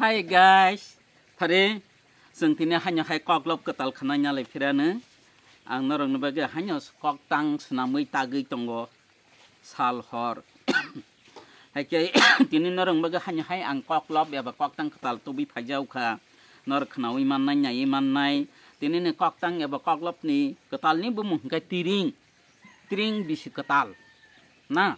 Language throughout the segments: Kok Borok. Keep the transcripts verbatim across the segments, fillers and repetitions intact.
Hi guys, phare chwng tini haino hai koklop kwtal khna nyalai phirano. Ang norokni bagwi haino koktang swnamwi tagwi tongo sal hor. Haikhe tini norokni bagwi haino hai ang koklop eba koktang kwtal tubui phaijao kha. Norok khnaui mannai, naiui mannai. Tinini koktang eba koklopni kwtalni bumung hwnkhe tiring. Tiring bisi kwtal. Na?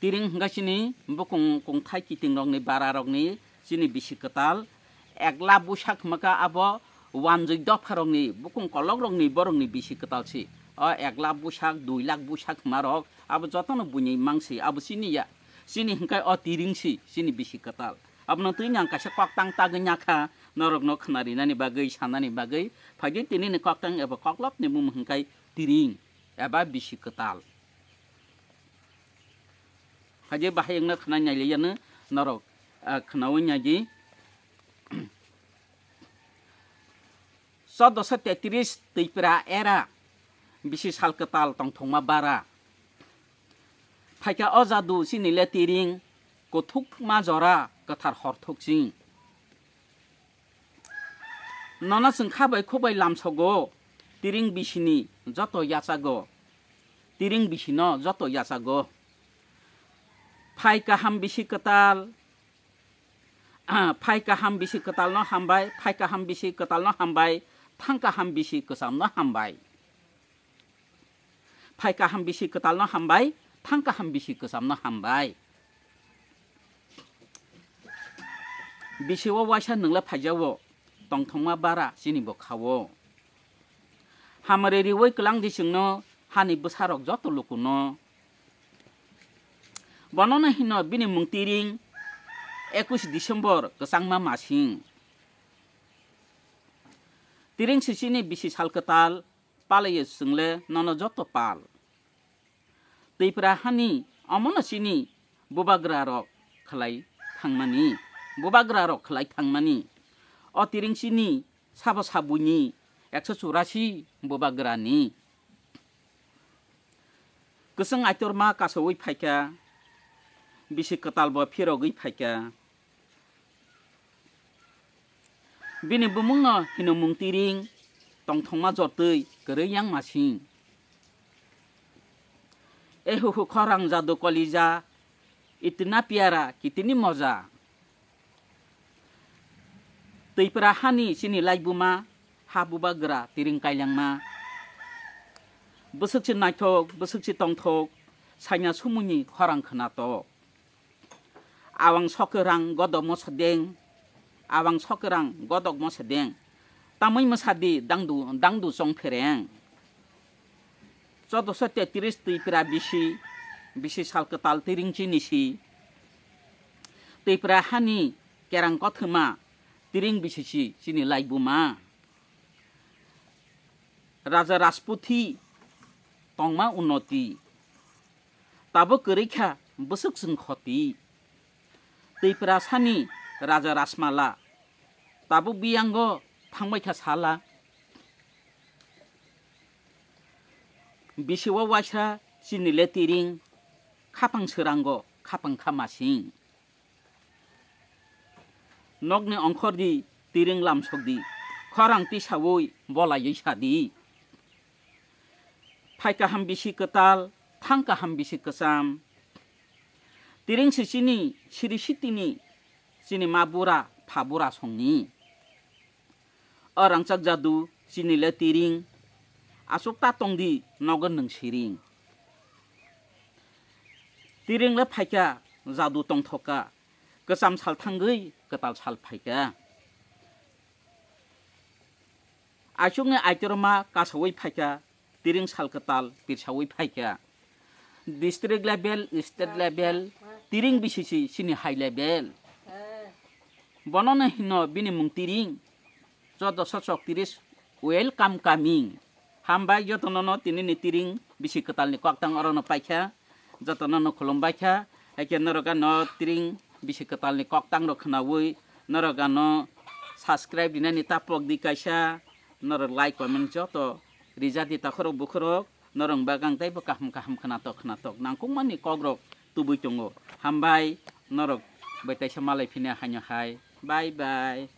Tiring hwnkhe chini bukung kungthai kiting rokni bara rokni chini bisi kwtal. Ek lakh busak hwnkha abo wanjwi dopha rokni bukung kolok rokni borokni bisi kwtal si. O ek lakh busak, dui lakh busak hwma rok abo jotono buini mangsi abo chini ya. Chini hwnkhe o tiring si chini bisi kwtal. Abono twi ang kaisa koktang tagwi nyakha norokno khna rinani bagwi, sanani bagwi. Phaidi tinini koktang eba koklopni bumung hwnkhe tiring eba bisi kwtal. Haje bahai wngna khna nailaiyano norok, ah, khnaui naidi. Chaudoso tetris Twipra era bisi sal kwtal tongthokma bara. Phaikha o jadu chini le tiring kuthukma jora kwthar horthok ching. Nono chwng kha bai khuk bai lamsogo, tiring bisini joto yachago, tiring bisino joto yachago. Phai kaham bisi kwtal, phai kaham bisi kwtalno hambai, phai kaham bisi kwtalno hambai, thang kaham bisi kwchamno hambai. Phai kaham bisi kwtalno hambai, thang kaham bisi kwchamno hambai. Bisi o waisa nwngla phaijao, tongthokma bara chini bwkhao. Hamari riwi kwlang di chwngno hani bwsarok joto lukuno. Bonono hino bini mung tiring, ekush December kwchangma masing. Tiring sisini bisi sal kwtal, palaiyo chwngle nono joto pal. Twipra hani omono chini bubagra rok khlai thangmani, bubagra rok khlai thangmani. O tiring chini sabo sabuini ekso churasi bubagrani. Kwchwng aitorma kasaui phaikha, bisi kwtalbo phirogwi phaikha. Bini bumungno hino mung tiring, tongthokma jortwi kwrwi yang masing. Ehuhu khorang jadu kolija, itina piara kitini moja. Twipra hani chini laibuma, ha bubagra tiring kailangma. Bwswk se naithok, bwswk se tongthok, saina sumuni khorang khwnatok. Awang sokwrang godokmo sedeng, awang sokwrang godokmo sedeng. Tamwi mwsadi dangdu, dangdu chongphereng. Chaudoso tetris Twipra bisi, bisi sal kwtal tiring chini si. Twipra hani kerang kothoma tiring bisi si chini laibuma. Raja Rajputhi tongma unoti. Tabuk kwrwi kha bwswk chwng khoti. Twipra sani Raja Rajmala. Tabuk biyango thangbai kha sala. Bisi o waisa chini le tiring. Khapang swrango khapang kha masing. Nokni ongkhor di, tiring lamsok di, khorang tisaui bolaiwi sa di. Phai kaham bisi kwtal, thang kaham bisi kwcham. Tiring se chini, siri sitini, chini ma bura, pha bura songni. O rangchak jadu, chini le tiring, aswk ta tong di, nogo nwng siring. Tiring le phaikha, jadu tongthokha, kwcham sal thangwi kwtal sal phaikha. Aichukni aitorma kasaui phaikha, tiring sal kwtal pirsaui phaikha. District level, state level, tiring bisisi chini high level. Bonono hino bini mung tiring, chaudoso choktiris, welcome coming. Hambai jotono no tinini tiring bisi kwtalni koktang orono paikha. Jotono no khulumbai kha. Haikhe norok ano tiring bisi kwtalni koktang rok khnaui norok ano subscribe rinani tapok di kaisa. Norok like comment joto rijadi takhorok bukhorok. Norok bagwi ang teibo kaham kaham khnatok khnatok nangkukmani kokrok tubui tongo. Hambai norok bai taisa malai phine haino hai. Bye bye.